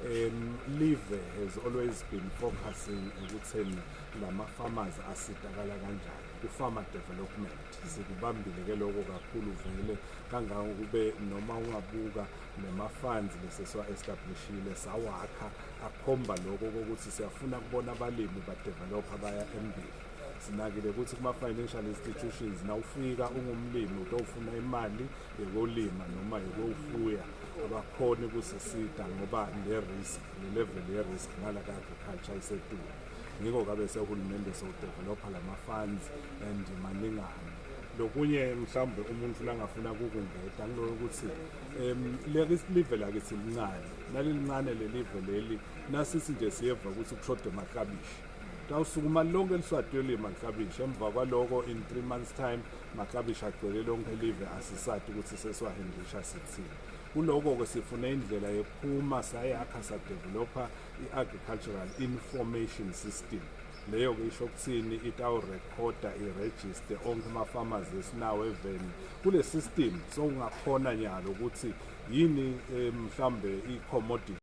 Live has always been focusing ekutheni lama farmers asitakala kanjani ku-farmer development. Sikubambile ke lokho kakhulu vele, kangangokube noma ungabuka nema-funds lesesiwa-establishile, sawakha akhomba lokho kokuthi siyafuna kubona abalimi badevelopha baya embili. Sinakile ukuthi kuma-financial institutions, nawufika ungumlimi utofuna imali yokulima noma yokufuya, abakhoni ukusisita ngoba le risk, le level ye-risk ngala ka-agriculture isetulu. Ngiko kabe sehulumende sowudevelopha lama-funds and maningana. Lokunye mhlawumbe umuntu langafuna kukungeta ngilo ukuthi live lakithi lincane, nalilincane lelive leli, nasithi nje siyeva ukuthi kushoda emaklabishi, tawusukuma lonke liSwati yolima maklabishi. Emva kwaloko, in 3 months time, maklabishi agcwele lonke live, asisati ukuthi sesiwahendlisha sithini. Kuloko-ke sifune indlela yokuphuma, sayakha, sadevelopha i-agricultural information system. Leyo-ke isho ukuthini? Itawurekhoda, irejiste onke ama-farmers esinawo eveni kule system, so ungakhona nyalo ukuthi yini mhlambe i-commodity